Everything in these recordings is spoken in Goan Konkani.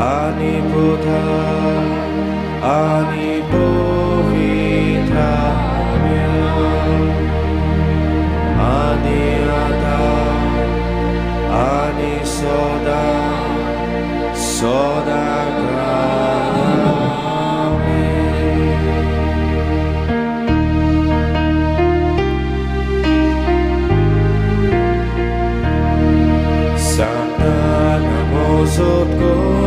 आनी पुता आनी पवित्र आत्म्या आनी आता आनी सदा सदा आमेन. Santa namo sotkorami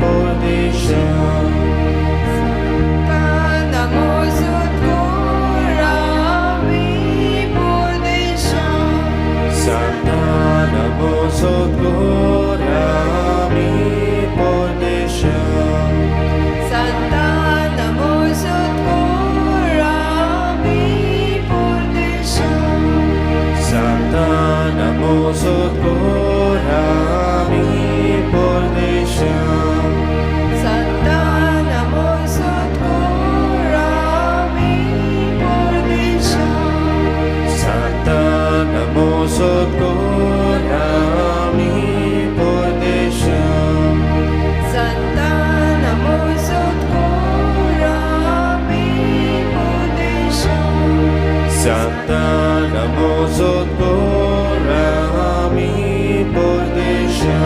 pordesha. Santa namo sotkorami pordesha. Santa namo sotkorami pordesha. Santa namo sotkorami pordesha.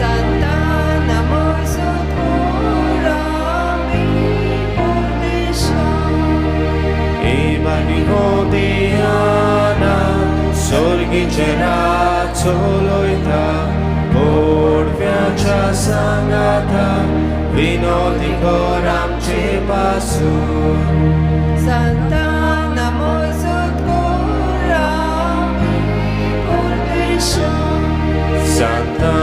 Santa namo sotkorami pordesha. Ebanihotiana sorgice चोलयता पोडव्याच्या सांगाता विनोदी कर आमचे पासून. Santa namo sotkorami pordesha. Santa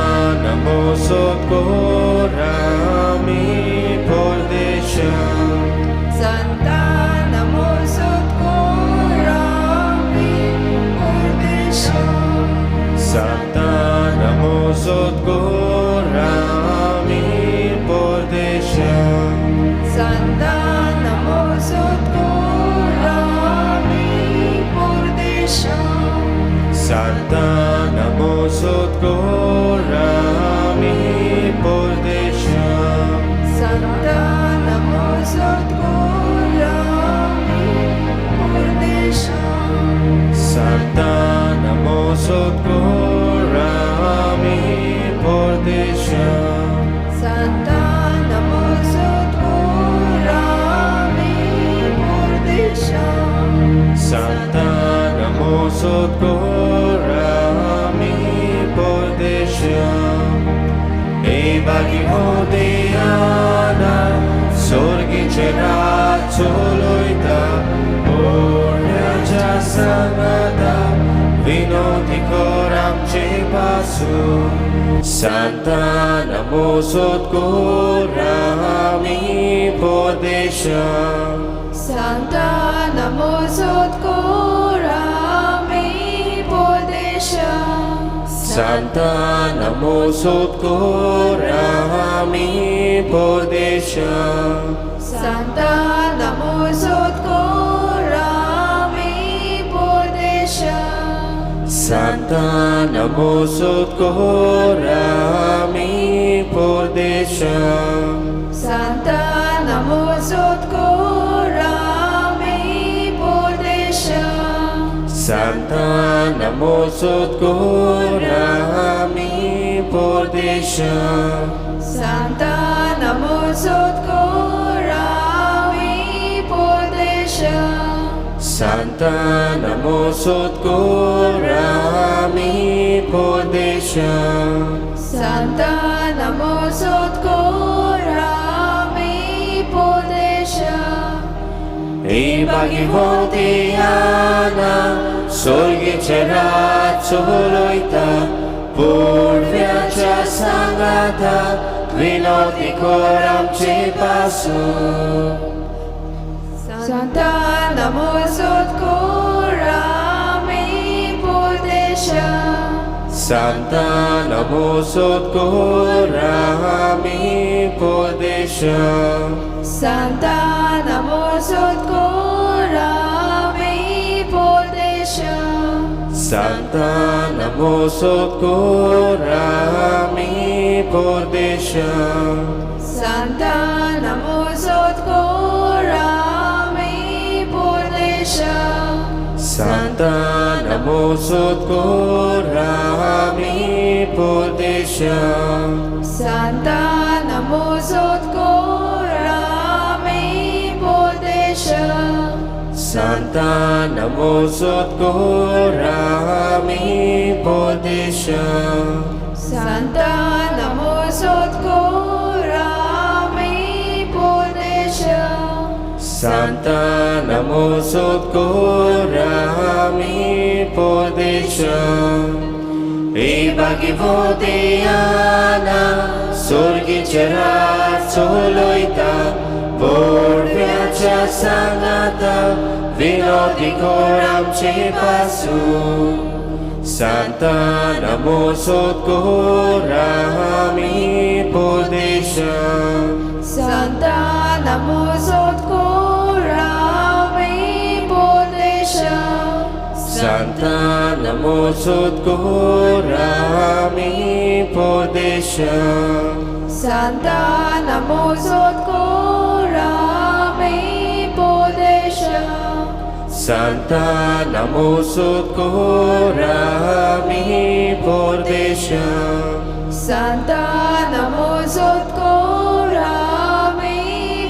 namo sotkorami pordesha. Santa namo sotkorami pordesha. Santa namo sotkorami pordesha. Santa namo sotkorami pordesha. Santa namo sotkorami pordesha. Santa namo sotkorami pordesha. Santa namo sotkorami pordesha. Santa namo sotkorami pordesha. Santa namo sotkorami pordesha. Ebagihodiana sorgice चोलयता पोरण्याच्या सांगाता विनोदी कर आमचे पासून. Santa namo sotkorami pordesha. Santa namo sotkorami pordesha. Santa namo sotkorami pordesha. Santa namo sotkorami pordesha. Santa namo sotkorami pordesha. Santa namo sotkorami pordesha. Santa namo sotkorami pordesha. Santa namo sotkorami pordesha. Santa namo sotkorami pordesha. Santa namo sotkorami pordesha. Ebagihodiana sorgice चोलयता पोडव्याच्या सांगाता विनोदी कर आमचे पासून. Santa namo sotkorami pordesha. Santa namo sotkorami pordesha. Santa namo sotkorami pordesha. Santa namo नमो सोदकोरामी परदेशा. Santa namosot korami purdesha. Santa namo सोदकोरामी परदेशा. Santa namosot korami purdesha. Santa namo सोदकोरामी परदेशा. Santa namosot korami purdesha. Santa namo सोदकोरामी परदेशा. इबागी भोवतेयाना सोर्गीचे रात चलयता बोडव्याच्या सांगाता विनोदी कोर आमचे पासून. सांता नमो सोदकोरामी परदेशा. Santa namosot korami purdesha. Santa namo सोदकोरामी परदेशा. Santa namosot korami purdesha. Santa namo सोदकोरामी परदेशा. Santa namosot korami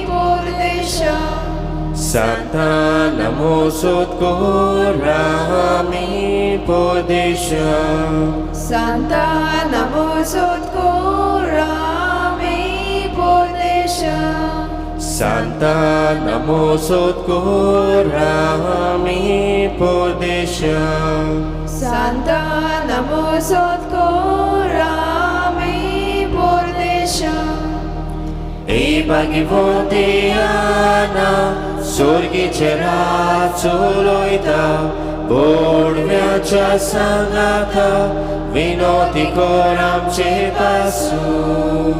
purdesha. Santa namo सोदकोरामी परदेशा. Santa namosot korami purdesha. Santa namo सोदकोरामी परदेशा. Santa namosot korami purdesha. इबागी भोवतेयाना सोर्गीचे रात चलयता बोडव्याच्या सांगाता विनोदी कोर आमचे पासून.